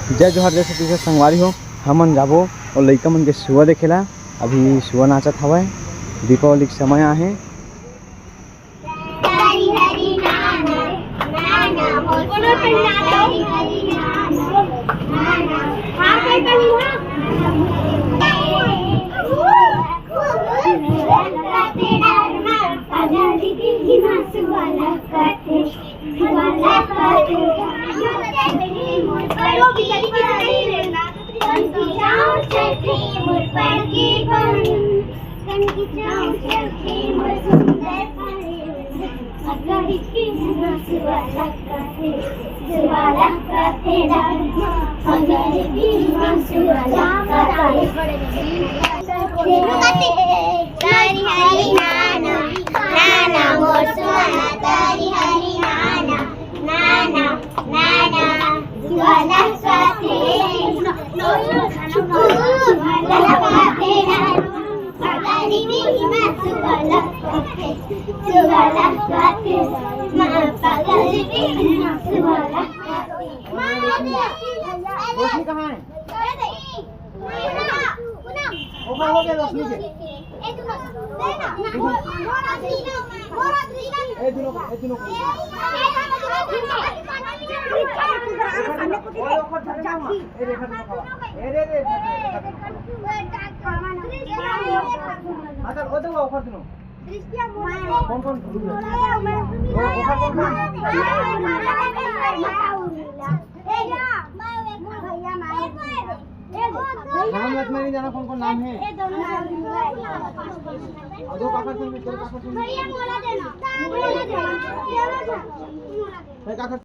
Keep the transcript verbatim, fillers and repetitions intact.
जय जोहार, जय छत्तीसगढ़ संगवारी हो, हमन जाबो अउ लइका मन के सुआ देखे ला। अभी सुआ नाचत हवय, दीपावली के समय आहे। रोशनी कहाँ है? ओकर हो गया रोशनी के। ए, दोनों, ए, दोनों को, ए, दोनों को। ओए, ओकर धरे ना। ए, रेखा, दोनों को। ए, रे, रे, रे, रे, रे। हाँ, चल, ओ, दो, ओकर दोनों। कौन, कौन? ओ, ओकर कौन, कौन? नाम याद में नहीं जाना, कौन कौन नाम है? अदो काका सुन, तेरे काका सुन। भाई, काका